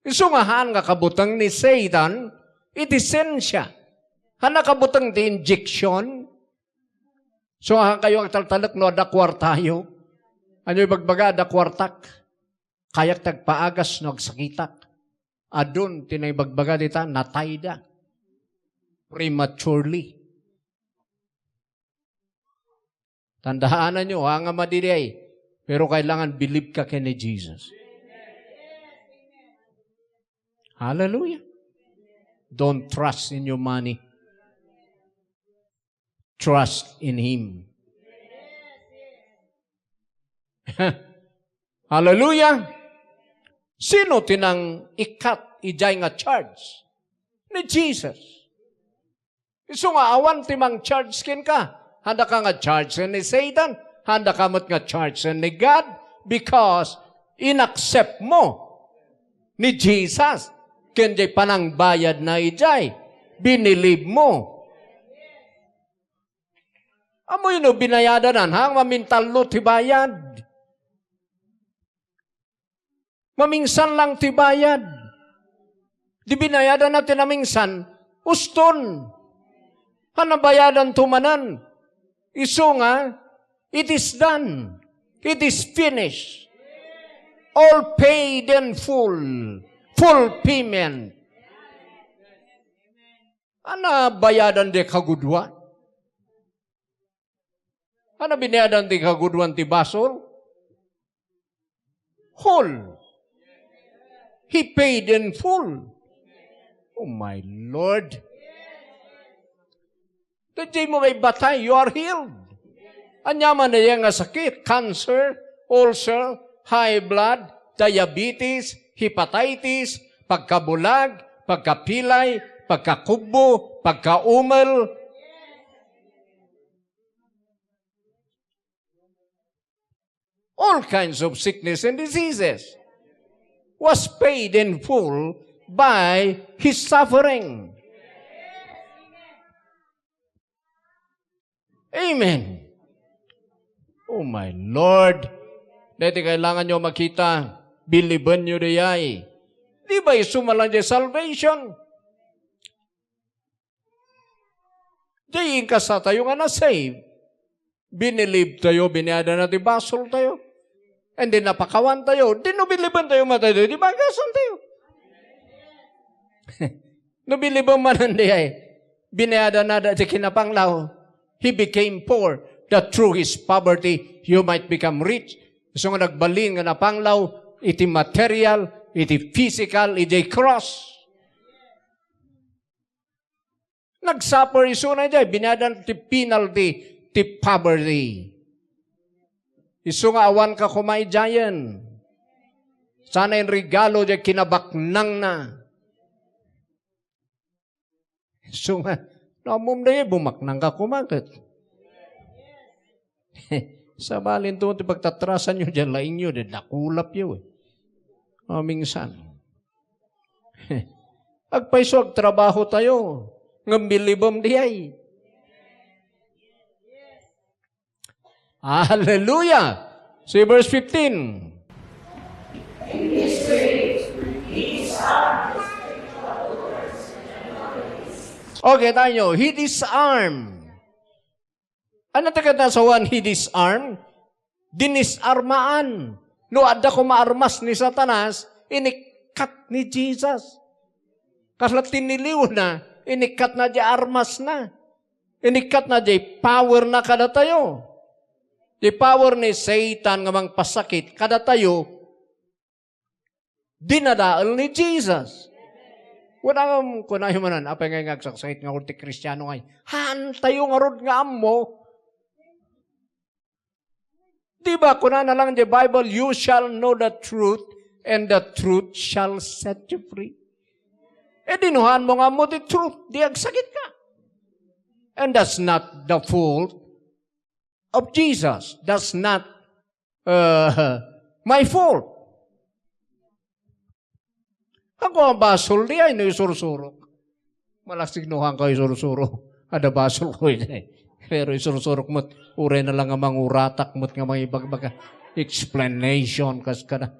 Isu nga haan nga kabuteng ni Satan iti siensia. Haanna kabuteng ti injection. So, haan kayo agtaltalek no adda kuartayo. Ania ibagbaga, adda kuartak? Kayak ti agpaagas no agsakitak. Adun ti naibagbaga dita, natayda. Prematurely. Tandaanan nyo, ha, nga madidiay. Pero kailangan believe ka ken ni Jesus. Hallelujah. Don't trust in your money. Trust in Him. Hallelujah. Sino ti nang-ikkat idiay nga charge? Ni Jesus. Isu nga awan ti mang-charge kenka. Haanda ka nga charge ni Satan. Haanda ka met nga charge ni God because inaccept mo ni Jesus. Ken jay panangbayad na idiay. Binilib mo. Ammoyo no binayadanan, ha? Mamintallo ti bayad. Mamingsan lang ti bayad. Di binayadanna ti namingsan, uston. A, nabayadanto manen. Isu nga, it is done. It is finished. All paid in full. Full payment. A, nabayadan di kagudoan. A, nabayadan ti kagudoan ti basol? Whole. He paid in full. Oh my Lord. Daydiay mo maibatay, you are healed. Ania man daydiay nga sakit, cancer, ulcer, high blood, diabetes, hepatitis, pagkabulag, pagkapilay, pagkakubbo, pagkaumel. All kinds of sickness and diseases was paid in full by his suffering. Amen. Oh my Lord. Daytoy kailangan nyo makita, biliben nyo dayay. Di ba isu man lang di salvation? Di inkasta tayo nga na-save. Binilib tayo, biniyadan na ti basol tayo. And then napakawan tayo. Di no biliben tayo matay tayo, di bagasan tayo. No biliben man diay, binayadan na dati kinapanglaw. He became poor that through his poverty you might become rich. So nga nagbalin nga napanglaw, iti material, iti physical, iti cross. Nagsuffer isuna idiay, binayadan ti penalty ti poverty. Isu nga awan ka koma idiayen. Sana in regalo diay kinabaknangna. Isu nga, no, ammom diay, bumaknang ka koma ket. Sabalin to ti pagtatrasan yo diay laing yo, di nakulap yo, eh. Mamingsan. Agpayso agtrabaho tayo, ngem bilibem diay. Hallelujah! See verse fifteen. Okay tayo. He disarmed. Ano ti kanasawan he disarm? Dinisarmaan. No adda koma armas ni Satanas, inikkat ni Jesus. Kasla tiniliwna, inikkatna di armasna. Inikkatna di powerna kadatayo. Di power ni Satan nga mangpasakit kadatayo, dinadael ni Jesus. Wala nga kunayo manan, apay nga agsaksakit nga ti Kristiano ngay. Haan tayo ngarud nga ammo. Di ba, kunana lang di Bible, "You shall know the truth, and the truth shall set you free." E di no haan mo nga ammo ti truth, di agsakit ka. And that's not the fault of Jesus. That's not, uh, my fault. Ako a basol diay no isursurok. Malasig no haan ka isursuro. Adda basol ko iti. Pero isursurok met, uray na lang nga manguratak met nga mangibagbaga. Explanation, kas kada.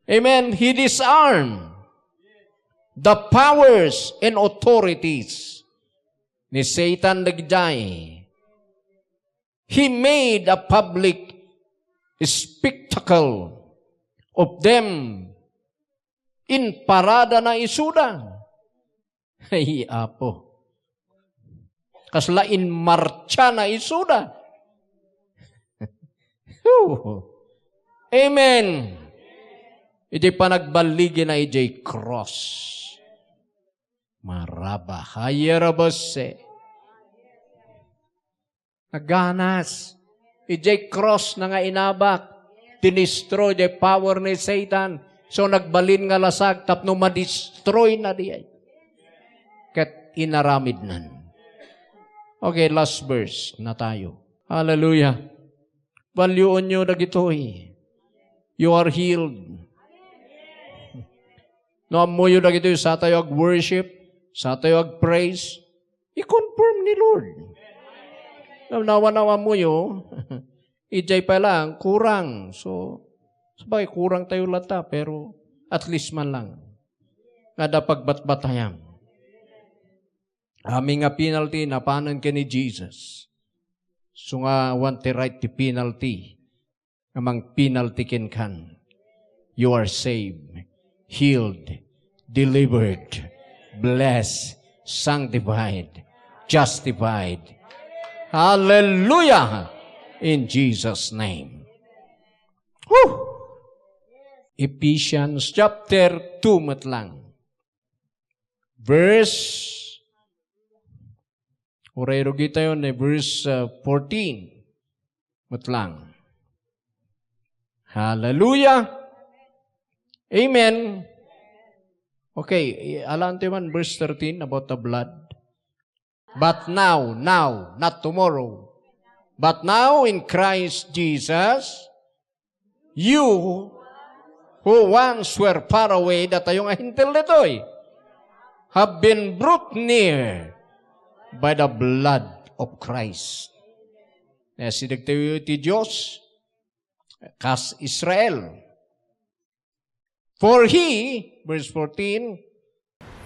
Amen. He disarmed the powers and authorities ni Satan dagdiay. He made a public spectacle of them. Inparadana isuda. Ay, Apo. Kasla inmartsa na isuda. Whew. Amen. Iti panagballigina idiay cross. Maraba, hayarabase. Naganas. Idiay cross na nga inabak. Dinistroy diay power ni Satan. So, nagbalin nga lasag tapno madistroy na diay. Ket inaramidnan. Okay, last verse na tayo. Hallelujah. Valueon nyo dagitoy. You are healed. No ammoyo dagitoy, sa tayo ag-worship, sa tayo ag-praise, i-confirm ni Lord. Nawa-, nawa-, ammoyo, idiay pa lang, kurang. So, sabagay, kurang tayo latta, pero at least man lang. nga adda pagbatbatayam. Amin nga penalty, napanen ken ni Jesus. So nga, awan ti right ti penalty nga mangpenalty kenkan. You are saved, healed, delivered, blessed, sanctified, justified. Hallelujah! In Jesus' name. Whew! Ephesians chapter two met lang. Verse, uray rugi tayo ni verse, uh, fourteen met lang. Hallelujah! Amen. Okay, i-, alanti man verse thirteen about the blood. But now, now, not tomorrow. But now in Christ Jesus, you who once were far away, datayo nga Hentil ditoy, have been brought near by the blood of Christ. Nasideg tayo ti Dios, kas Israel. For he, verse fourteen,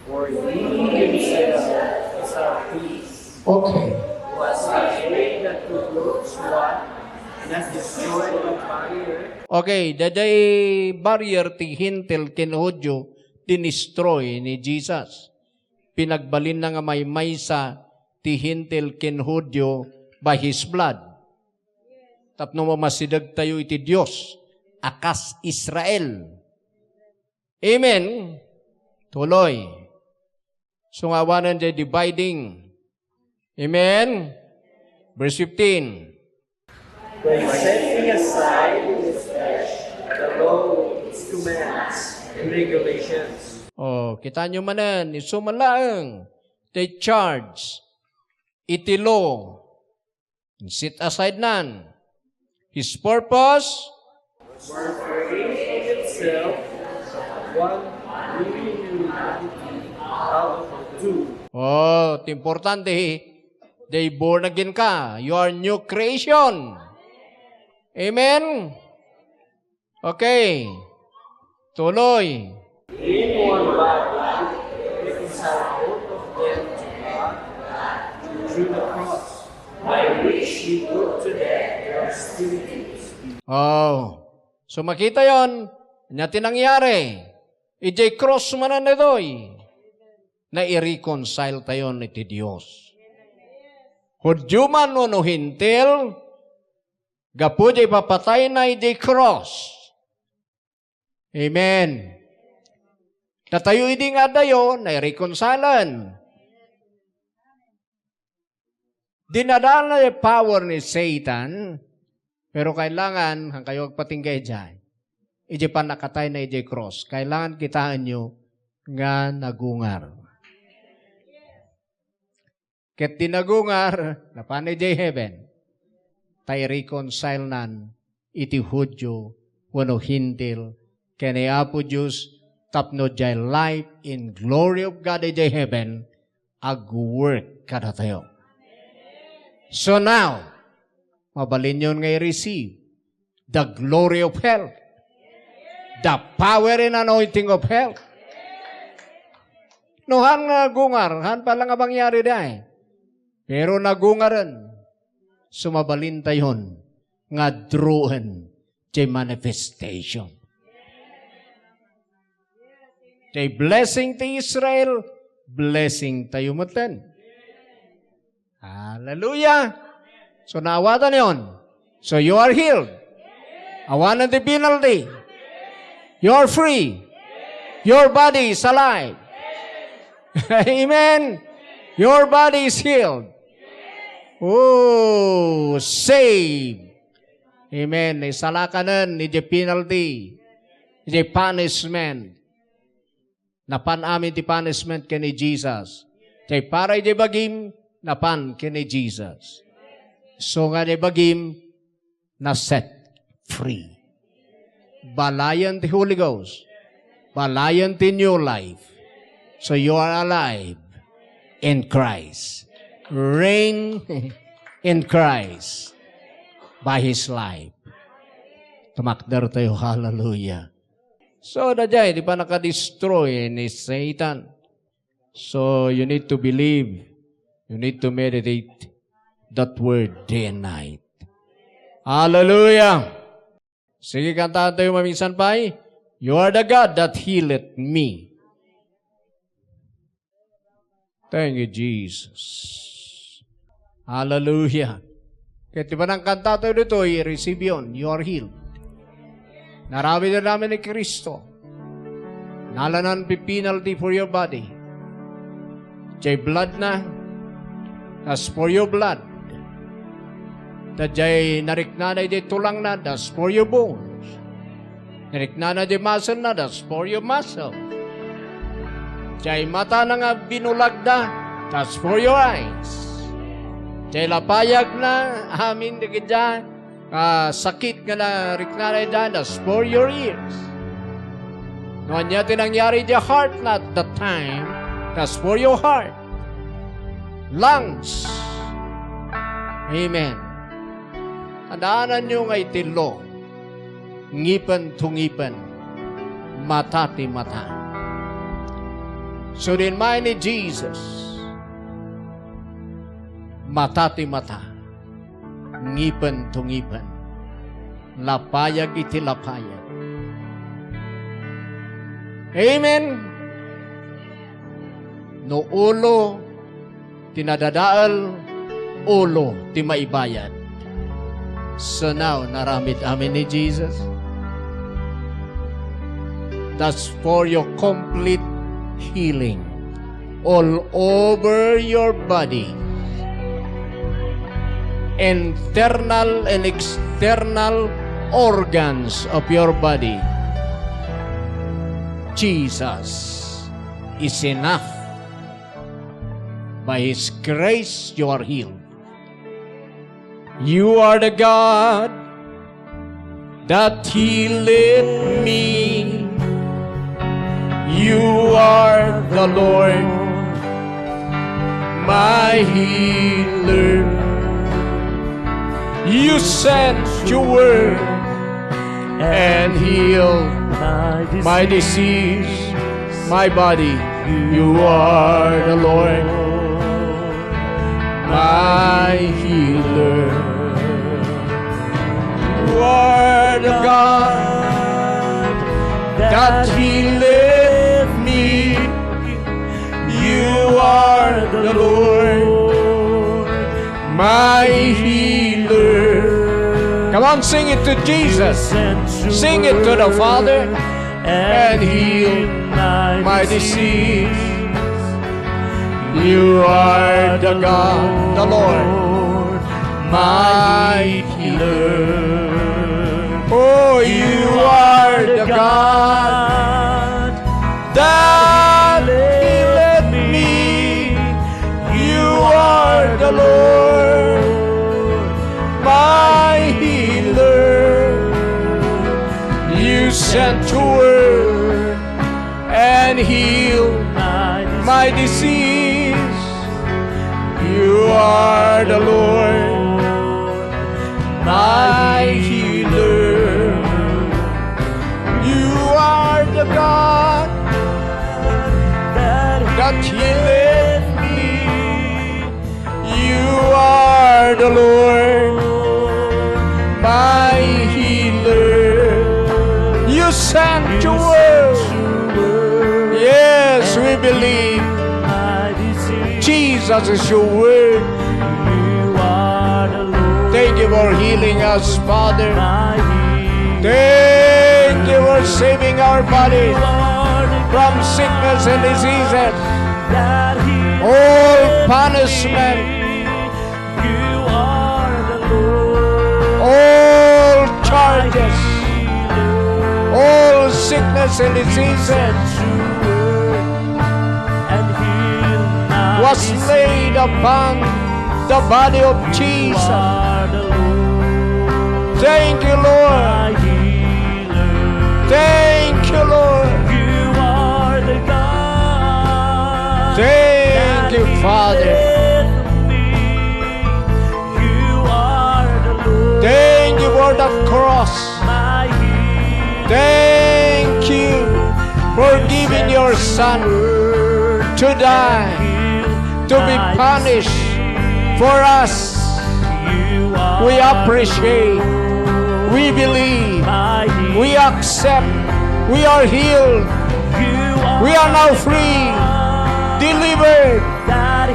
For he himself is our peace, okay, who has made the two groups one, and has destroyed the barrier. Okay, daydiay barrier ti Hentil ken Judio, dinestroy ni Jesus. Pinagbalinna nga maymaysa ti Hentil ken Judio by his blood. Tapno mamasideg tayo iti Dios a kas Israel. Amen. Tuloy. So nga awanen jay dividing. Amen. Verse fifteen. By setting aside in his flesh the law with its commands and regulations. Oh, kita nyo manen, isu man laeng, the charge, iti law, set aside nan. His purpose, for creating itself one new humanity out of the two. Oh, ti importante, they born again ka. You are new creation. Amen? Okay. Tuloy. In one body, reconcile both of them to God through the cross, by which he put to death their hostilities. Oh. So makita yon, ania ti nangyari? Idiay cross manen daytoy. Nai-reconcile tayon iti Dios. Judio man wenno Hentil, gapu jay ipapatayna idiay cross. Amen. Datayo idi nga adayo, nai-reconcilen. Dinadala ti power ni Satan, pero kailangan, hankayo agpatingga idiay. Idiay pannakatayna idiay cross. Kailangan kitaenyo nga nagungar. Ket ti nagungar, napan idiay heaven. Ta i-reconcile nan iti Judio wenno Hentil ken ni Apo Dios tapno diay life in glory of God idiay heaven ag-work kadatayo. So now, mabalinyon nga i-receive the glory of health, the power and anointing of health. No, han nga nagungar, han pala nga mangyari daydiay. Pero nagungaren, so mabalintayon nga drawen ti manifestation. Ti blessing ti Israel, blessing tayo metten. Hallelujah! So, naawatan yon. So, you are healed. Awanan ti penalty. You are free. Your body is alive. Amen. Your body is healed. Oh, saved. Amen. Naisalakanen idiay penalty, idiay punishment. Napan amin ti punishment ken ni Jesus. Ti para idiay bagim, napan ken ni Jesus. So nga idiay bagim, na-set free. Balayan ti Holy Ghost. Balayan ti new life. So you are alive in Christ. Reign in Christ by His life. Tumakder tayo. Hallelujah. So, daydiay ti pannakadestroy ni Satan. So, you need to believe, you need to meditate that word day and night. Hallelujah! Sige, kantaentayo maminsan pay. "You are the God that healeth me." Thank you, Jesus. Hallelujah. Ket ti panangkantatayo ditoy, receive yon. You are healed. Naramid amin ni Cristo. Nalanan ti penalty for your body. Jay blood na, that's for your blood. Ta jay nariknana iti tulangna, that's for your bones. Nariknana di muscle na, that's for your muscle. Jay mata na nga binulagda, that's for your eyes. Jay lapayag na, amin di kadya, ah, sakit nga nariknana ida, that's for your ears. No ania ti nangyari di heart na at that time, that's for your heart. Lungs. Amen. Tandaanan nyo nga iti law, ngipen to ngipen, mata ti mata. So, diay ni Jesus, mata ti mata, ngipen to ngipen, lapayag iti lapayag. Amen. No ulo ti nadadael, ulo ti maibayad. So now, naramid amin ni Jesus. That's for your complete healing all over your body. Internal and external organs of your body. Jesus is enough. By His grace, you are healed. You are the God that healeth me. You are the Lord, my healer. You sent your word and healed my disease, my body. You are the Lord, my healer. You are the God that healeth me. You are the Lord, my healer. Come on, sing it to Jesus. Sing it to the Father. And heal my disease. You are the God, the Lord, my healer. Oh, you are the God that healeth me. You are the Lord, my healer. You sent your word and healed my disease. You are the Lord, my healer. You are the God that healeth me. You are the Lord, my healer. You sent your word. Yes, we believe. Jesus is your word. Thank you for healing us, Father. Thank you for saving our bodies from sickness and diseases. All punishment, all charges, all sickness and diseases was laid upon the body of Jesus. Thank you, Lord. Thank you, Lord. You are the God. Thank you, Father. You are the Lord. Thank you for the cross. My healer. Thank you. Son to die, to be punished for us. We appreciate, we believe, we accept, we are healed, we are now free, delivered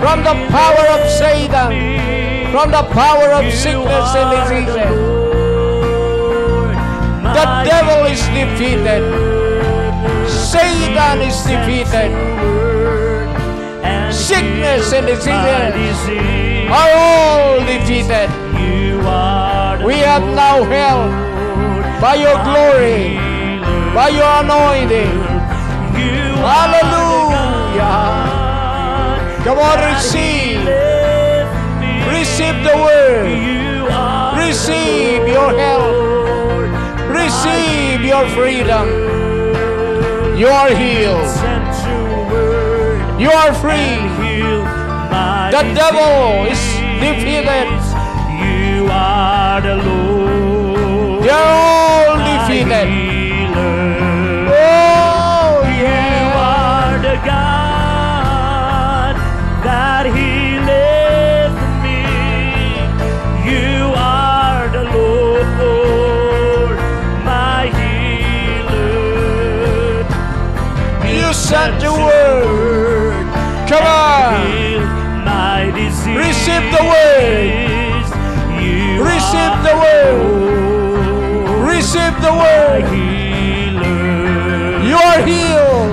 from the power of Satan, from the power of sickness and diseases. The devil is defeated. Satan is defeated. Sickness and diseases are all defeated. We have now health by your glory, by your anointing. Hallelujah. Come on, receive. Receive the word. Receive your health. Receive your freedom. You are healed. You are free. The devil is defeated. You are the Lord. They are all defeated. Oh, yeah. You are the God that healeth me. You are the Lord, my healer. You sent your word. Come on. Receive the word. Receive the word. Receive the word. You are healed.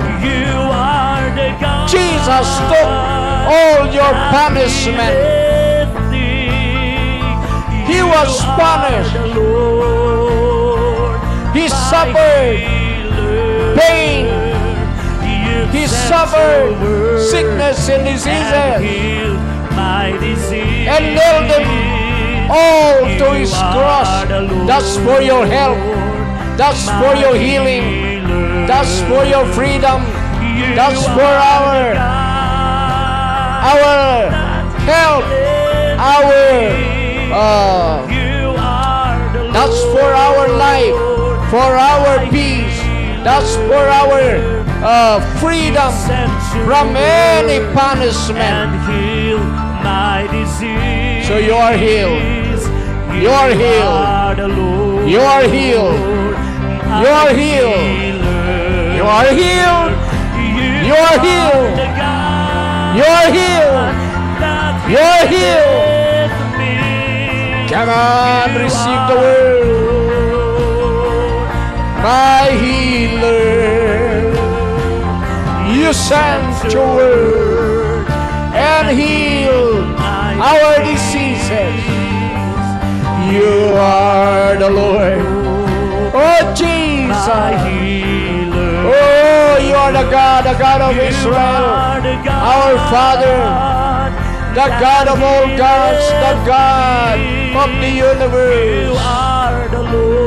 Jesus took all your punishment. He was punished. He suffered pain. He suffered sickness and diseases and nailed them all to his cross. That's for your health. That's for your healing. That's for your freedom. That's for our, our health. Our, uh, that's for our life, for our peace. That's for our, uh, freedom from any punishment. So you are healed. You are healed. You are healed. You are healed. You are healed. You are healed. You are healed. You are healed. Come on, receive the word. My healer, you sent your word and healed our diseases. You are the Lord. Oh, Jesus. Oh, you are the God, the God of Israel, our Father, the God of all gods, the God of the universe.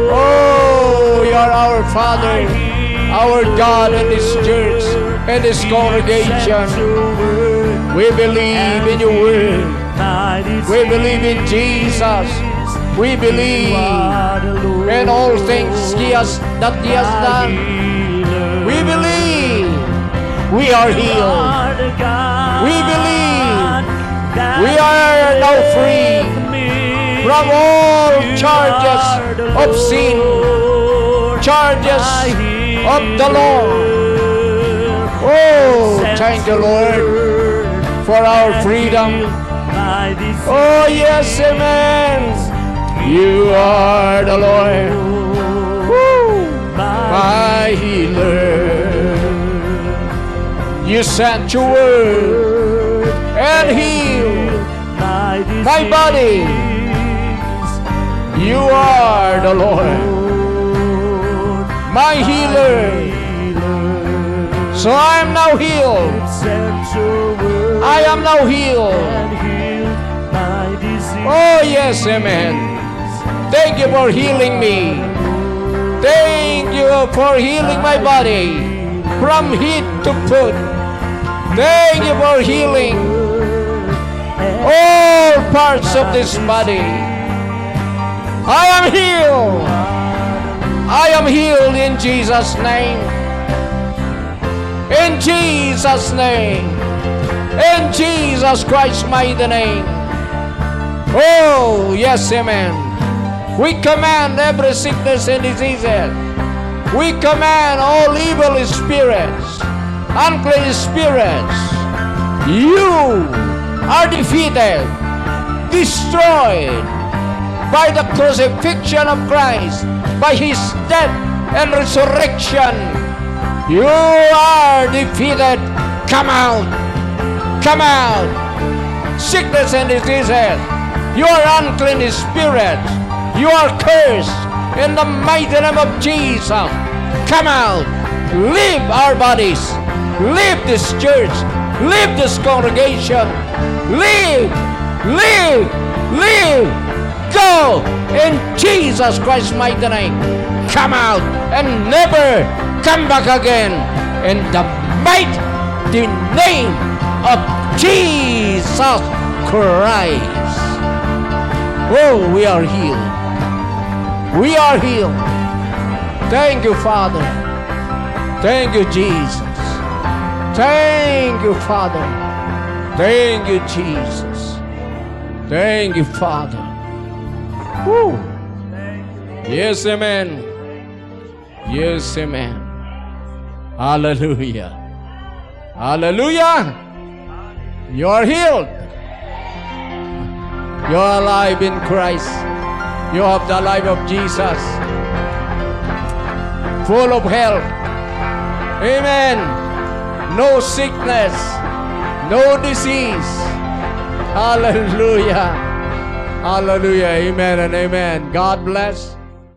Oh, you are our Father, our God in this church, in this congregation. We believe in your word. We believe in Jesus. We believe in all things he has, that he has done. We believe we are healed. We believe we are now free from all charges of sin, charges of the law. Oh, thank you, Lord, for our freedom. Oh, yes, amen. You are the Lord, woo, my healer. You sent your word and healed my body. You are the Lord, my healer. So I am now healed. I am now healed. Oh, yes, amen. Thank you for healing me. Thank you for healing my body from head to foot. Thank you for healing all parts of this body. I am healed. I am healed in Jesus' name. In Jesus' name. In Jesus Christ's mighty name. Oh, yes, amen. We command every sickness and diseases. We command all evil spirits, unclean spirits. You are defeated, destroyed by the crucifixion of Christ, by his death and resurrection. You are defeated. Come out. Come out. Sickness and diseases. You are unclean spirits. You are cursed in the mighty name of Jesus. Come out. Leave our bodies. Leave this church. Leave this congregation. Leave. Leave. Leave. Go in Jesus Christ's mighty name. Come out and never come back again in the mighty name of Jesus Christ. Oh, we are healed. We are healed. Thank you, Father. Thank you, Jesus. Thank you, Father. Thank you, Jesus. Thank you, Father. Woo. Yes, amen. Yes, amen. Hallelujah. Hallelujah. You are healed. You are alive in Christ. You have the life of Jesus. Full of health. Amen. No sickness. No disease. Hallelujah. Hallelujah. Amen and amen. God bless.